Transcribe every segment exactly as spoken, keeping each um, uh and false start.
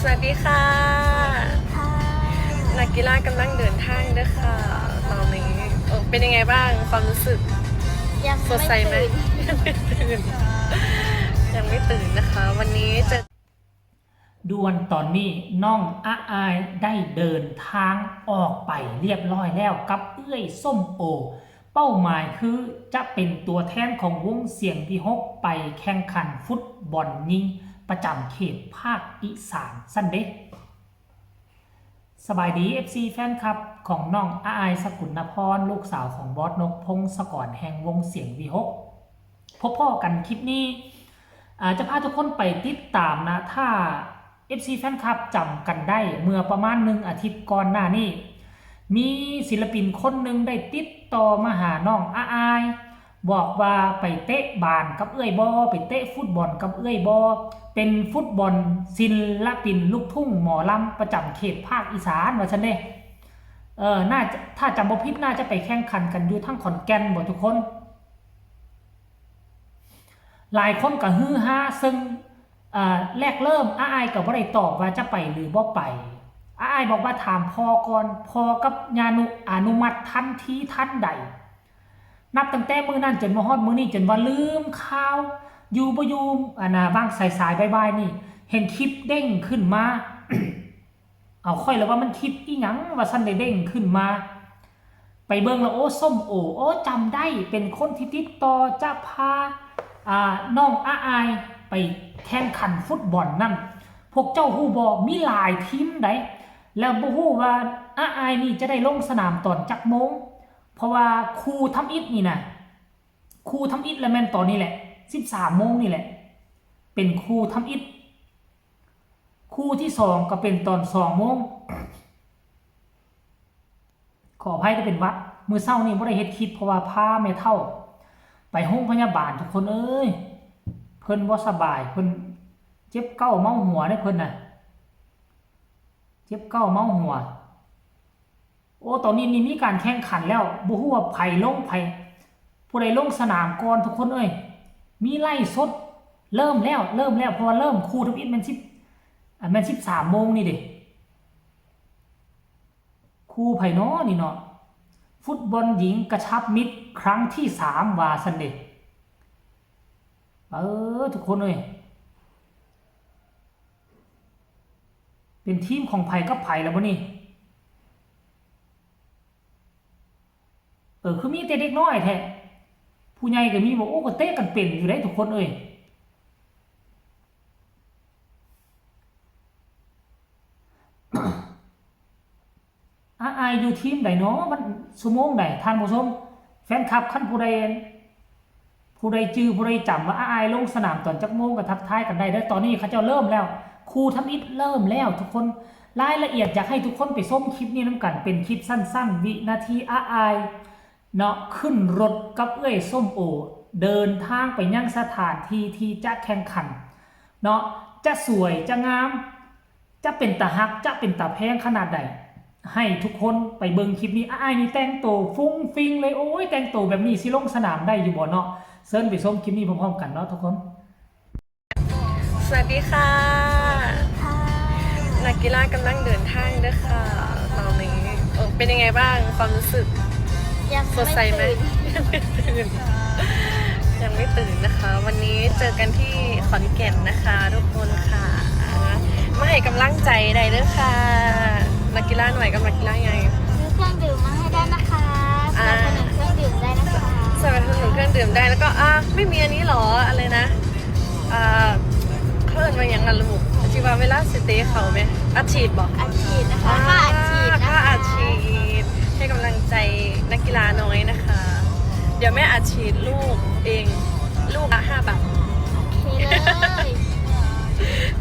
สวัสดีค่ะ นักกีฬากำลังเดินทางเด้อค่ะ ตอนนี้ เออ เป็นยังไงบ้าง ความรู้สึก ยัง สดใสไหม ตื่น ยังไม่ตื่น ยังไม่ตื่นนะคะ วันนี้เจอ ด่วนตอนนี้น้องอาอายได้เดินทางออกไปเรียบร้อยแล้วกับเอื้อยส้มโอ เป้าหมายคือจะเป็นตัวแทนของวงเสียงวิหกไปแข่งขันฟุตบอลหญิงประจำเขตภาคอีสานซั้นเด้ สบายดี เอฟซี แฟนคลับของน้องอาอายสกุลนพร ลูกสาวของบอสนกพงศกรแห่งวงเสียงวิหก พบพ้อกันคลิปนี้ อ่า จะพาทุกคนไปติดตามนะ ถ้า เอฟซี แฟนคลับจำกันได้ เมื่อประมาณหนึ่งอาทิตย์ก่อนหน้านี้ มีศิลปินคนหนึ่งได้ติดต่อมาหาน้องอาอาย บอกว่าไปเตะบาลกับเอื้อยบอ ไปเตะฟุตบอลกับเอื้อยบอ เป็นฟุตบอลศิลปินลูกทุ่งหมอลำประจำเขตภาคอีสานว่าซั่นเด้ เออ น่าจะ ถ้าจำบ่ผิดน่าจะไปแข่งขันกันอยู่ทางขอนแก่นบ่ทุกคน หลายคนก็ฮือฮา ซึ่ง เอ่อ แรกเริ่มอาอายก็บ่ได้ตอบว่าจะไปหรือบ่ไป อาอายบอกว่าถามพ่อก่อน พ่อกับญาณุ อนุมัติทันทีทันใด นับตั้งแต่มื้อนั้นจนมาฮอดมื้อนี้ จนว่าลืมข่าว อยู่บ่อยู่ อันน่ะ บางสายๆ บ่ายๆ นี่ เห็นคลิปเด้งขึ้นมา เอา ข้อยละว่ามันคลิปอีหยังว่าซั่น ได้เด้งขึ้นมา ไปเบิ่งแล้ว โอ้ ส้มโอ โอ้ จำได้ เป็นคนที่ติดต่อจะพา อ่า น้องอาอายไปแข่งขันฟุตบอลนั่น พวกเจ้าฮู้บ่ มีหลายทีมใด แล้วบ่ฮู้ว่าอาอายนี่จะได้ลงสนามตอนจักโมง เพราะว่าคู่ทำอิฐนี่นะ คู่ทำอิฐละแม่นตอนนี้แหละ สิบสามโมงนี่แหละ เป็นคู่ทำอิฐ คู่ที่สองก็เป็นตอนสองโมง ขออภัยที่เป็นหวัด มื้อเช้านี่บ่ได้เฮ็ดคลิปเพราะว่าพาแม่เฒ่า ไปโรงพยาบาลทุกคนเอ้ย เพิ่นบ่สบาย เพิ่นเจ็บเก้าเมาหัวเด้เพิ่นน่ะ เจ็บเก้าเมาหัว โอ้ ตอนนี้นี่มีการแข่งขันแล้ว บ่ฮู้ว่าไผลงไผ ผู้ใดลงสนามก่อนทุกคนเอ้ย มีไลฟ์สด เริ่มแล้ว เริ่มแล้ว เพราะว่าเริ่มคู่ทำอิฐแม่นสิบ อ่ะ แม่นสิบสามโมงนี่เด้ คู่ไผน้อนี่เนาะ ฟุตบอลหญิงกระชับมิตรครั้งที่สามว่าซั่นเด้ เออ ทุกคนเอ้ย เป็นทีมของไผกับไผแล้วบ่นี่ เออ คือมีแต่เด็กน้อยแท้ ผู้ใหญ่ก็มีบ่ โอ้ ก็เตะกันเป็นอยู่ได้ทุกคนเอ้ย อาอายอยู่ทีมใดเนาะ มันชั่วโมงใด ท่านผู้ชม แฟนคลับ คันผู้ใด ผู้ใดจื่อผู้ใดจำว่าอาอายลงสนามตอนจักโมงก็ทักทายกันได้เด้อ ตอนนี้เขาเจ้าเริ่มแล้ว คู่ทำอิฐเริ่มแล้วทุกคน รายละเอียดอยากให้ทุกคนไปชมคลิปนี้นำกัน เป็นคลิปสั้นๆ วินาทีอาอาย เนาะ ขึ้นรถกับเอื้อยส้มโอ เดินทางไปยังสถานที่ที่จะแข่งขัน เนาะ จะสวยจะงาม จะเป็นตาฮัก จะเป็นตาแพงขนาดใด ให้ทุกคนไปเบิ่งคลิปนี้ อ้ายนี่แต่งโตวฟุ้งฟิ้งเลย โอ้ย แต่งโตวแบบนี้สิลงสนามได้อยู่บ่เนาะ เชิญไปชมคลิปนี้พร้อมๆกันเนาะทุกคน สวัสดีค่ะ นักกีฬากำลังเดินทางเด้อค่ะ ตอนนี้ เออ เป็นยังไงบ้าง ความรู้สึก ยัง สดใสไหม ตื่น ยังไม่ตื่นนะคะ วันนี้เจอกันที่ขอนแก่นนะคะ ทุกคนค่ะ มาให้กำลังใจได้เด้อค่ะ นักกีฬาหน่อยกับนักกีฬาใหญ่ ซื้อเครื่องดื่มมาให้ได้นะคะส อ่า นับสนุนเครื่องดื่มได้นะคะ สนับสนุนเครื่องดื่มได้ แล้วก็ อ่ะ ไม่มีอันนี้หรอ อะไรนะ อ่า เขาเอิ้นว่าหยังล่ะลูก ที่ว่าเวลาสิเตะเขาไหม อัดฉีดบ่ อัดฉีดนะคะค่าอัดฉีดนะคะ ค่าอัดฉีด ให้กำลังใจนักกีฬาน้อยนะคะ เดี๋ยวแม่อัดฉีดลูกเอง ลูกละห้าบาท โอเคเลย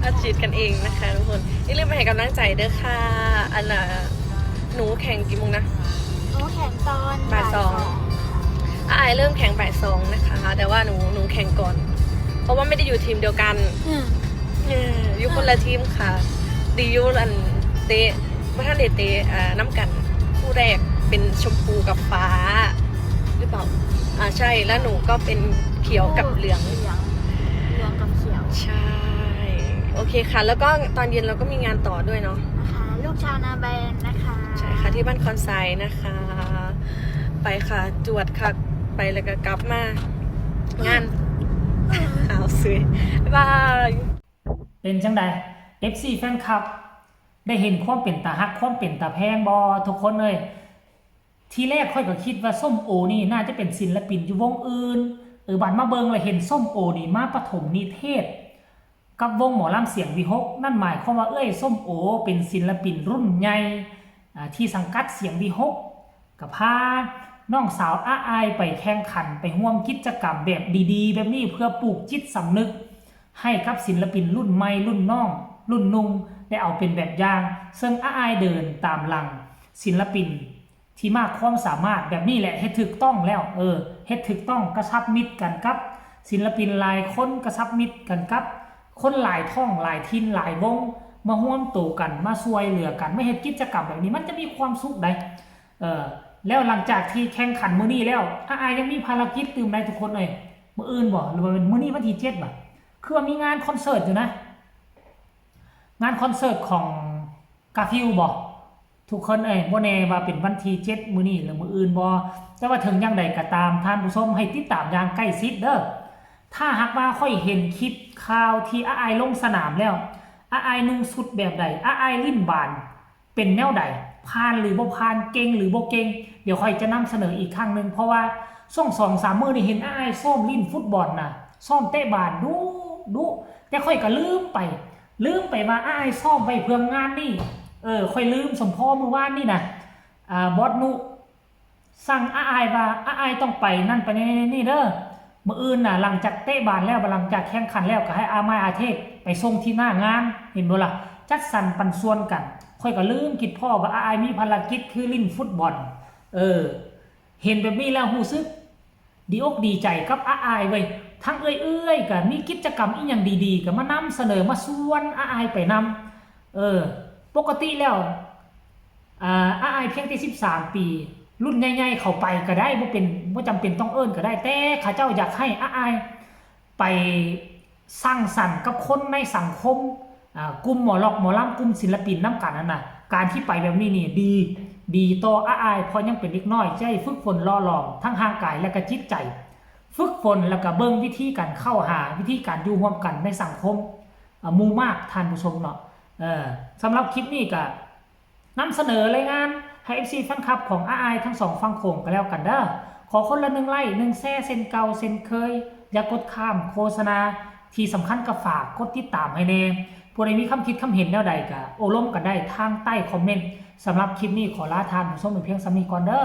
อัดฉีดกันเองนะคะทุกคน อย่าลืมไปให้กำลังใจเด้อค่ะ อันน่ะ หนูแข่งกี่โมงนะ หนูแข่งตอน บ่ายสอง อาอายเริ่มแข่งบ่ายสองนะคะ แต่ว่าหนู หนูแข่งก่อน เพราะว่าไม่ได้อยู่ทีมเดียวกัน อืม เออ อยู่คนละทีมค่ะ ดีอยู่อันเตะ บ่ทันได้เตะ อ่า นำกัน คู่แรกเป็นชมพูกับฟ้า หรือเปล่า อ่า ใช่ แล้วหนูก็เป็นเขียวกับเหลือง เหลือง เหลืองกับเขียว ใช่ โอเคค่ะ แล้วก็ตอนเย็นเราก็มีงานต่อด้วยเนาะ นะคะ ลูกชาวนาแบนนะคะ ใช่ค่ะ ที่บ้านคอนไซนะคะ ไปค่ะ จวดค่ะ ไปแล้วก็กลับมา งาน เอาซื้อ บ๊ายบาย เป็นจังใด เอฟซี แฟนคลับ ได้เห็นความเป็นตาฮักความเป็นตาแพงบ่ทุกคนเอ้ย ทีแรกข้อยก็คิดว่าส้มโอนี่น่าจะเป็นศิลปินอยู่วงอื่น เออ บัดมาเบิ่งแล้วเห็นส้มโอนี่มาปฐมนิเทศ กับวงหมอลำเสียงวิหก นั่นหมายความว่าเอ้ยส้มโอเป็นศิลปินรุ่นใหญ่ อ่า ที่สังกัดเสียงวิหก ก็พาน้องสาวอ้ายไปแข่งขันไปร่วมกิจกรรมแบบดีๆ แบบนี้เพื่อปลูกจิตสำนึก ให้กับศิลปินรุ่นใหม่รุ่นน้อง รุ่นหนุ่มได้เอาเป็นแบบอย่าง ซึ่งอ้ายเดินตามหลังศิลปินที่มากความสามารถแบบนี้แหละ เฮ็ดถูกต้องแล้ว เออ เฮ็ดถูกต้อง กระชับมิตรกันกับ ศิลปินหลายคน กระชับมิตรกันกับ คนหลายท้องหลายถิ่นหลายวง มาร่วมตัวกัน มาช่วยเหลือกัน มาเฮ็ดกิจกรรมแบบนี้ มันจะมีความสุขใด เออ แล้วหลังจากที่แข่งขันมื้อนี้แล้วอ้ายยังมีภารกิจตื่มใดทุกคนเอ้ย มื้ออื่นบ่ หรือว่าเป็นมื้อนี้วันที่เจ็ดบ่ คือว่ามีงานคอนเสิร์ตอยู่นะ งานคอนเสิร์ตของกาฟิลบ่ ทุกคนเอ้ย บ่แน่ว่าเป็นวันที่เจ็ดมื้อนี้หรือมื้ออื่นบ่ แต่ว่าถึงอย่างใดก็ตาม ท่านผู้ชมให้ติดตามอย่างใกล้ชิดเด้อ ถ้าหากว่าข้อยเห็นคลิปข่าวที่อ้ายลงสนามแล้ว อ้ายนุ่งชุดแบบใด อ้ายลิ้นบาน เป็นแนวใด ผ่านหรือบ่ผ่าน เก่งหรือบ่เก่ง เดี๋ยวข้อยจะนำเสนออีกครั้งหนึ่ง เพราะว่าช่วงสองสามมื้อนี่เห็นอ้ายซ้อมลิ้นฟุตบอลนะ ซ้อมเตะบาลดุดุ แต่ข้อยก็ลืมไป ลืมไปว่าอ้ายซ้อมไว้เพื่องานนี่ เออ ข้อยลืมสมพอมื้อวานนี่นะ อ่า บอสนุสั่งอ้ายว่าอ้ายต้องไปนั่นไปนี่นี่เด้อ มื้ออื่นน่ะ หลังจากเตะบาลแล้ว หลังจากแข่งขันแล้วก็ให้อ้ายอ้ายเทพไปส่งที่หน้างาน เห็นบ่ล่ะ จัดสรรปันส่วนกัน ข้อยก็ลืมคิดพ้อว่าอ้ายมีภารกิจคือลิ้นฟุตบอล เออ เห็นแบบนี้แล้วรู้สึก ดีอกดีใจกับอ้ายเว้ย ทั้งเอื้อยๆก็มีกิจกรรมอีหยังดีๆก็มานำเสนอมาชวนอ้ายไปนำ เออ ปกติแล้ว อ่า อ้ายเพียงแต่สิบสามปี รุ่นใหญ่ๆเขาไปก็ได้ บ่เป็น บ่จำเป็นต้องเอิ้นก็ได้ แต่เขาเจ้าอยากให้อ้ายไปสังสรรค์กับคนในสังคม อ่า กลุ่มหมอล็อกหมอลำ กลุ่มศิลปินนำกันนั่นน่ะ การที่ไปแบบนี้นี่ดี ดีต่ออ้าย เพราะยังเป็นเด็กน้อย จะได้ฝึกฝนหล่อหลอมทั้งร่างกายและก็จิตใจ ฝึกฝนแล้วก็เบิ่งวิธีการเข้าหา วิธีการอยู่ร่วมกันในสังคม อ่า หมู่มาก ท่านผู้ชมเนาะ เออ สำหรับคลิปนี้ก็นำเสนอรายงานให้ เอฟซี แฟนคลับของอ้ายทั้งสองฝั่งโขงก็แล้วกันเด้อ ขอคนละหนึ่งไลค์ หนึ่งแชร์ เช่นเก่าเช่นเคย อย่ากดข้ามโฆษณา ที่สำคัญก็ฝากกดติดตามให้แน่ ผู้ใดมีความคิดความเห็นแนวใดก็โอ้ลมกันได้ทางใต้คอมเมนต์ สำหรับคลิปนี้ขอลาท่านผู้ชมไปเพียงส่ำนี้ก่อนเด้อ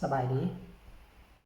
สบายดี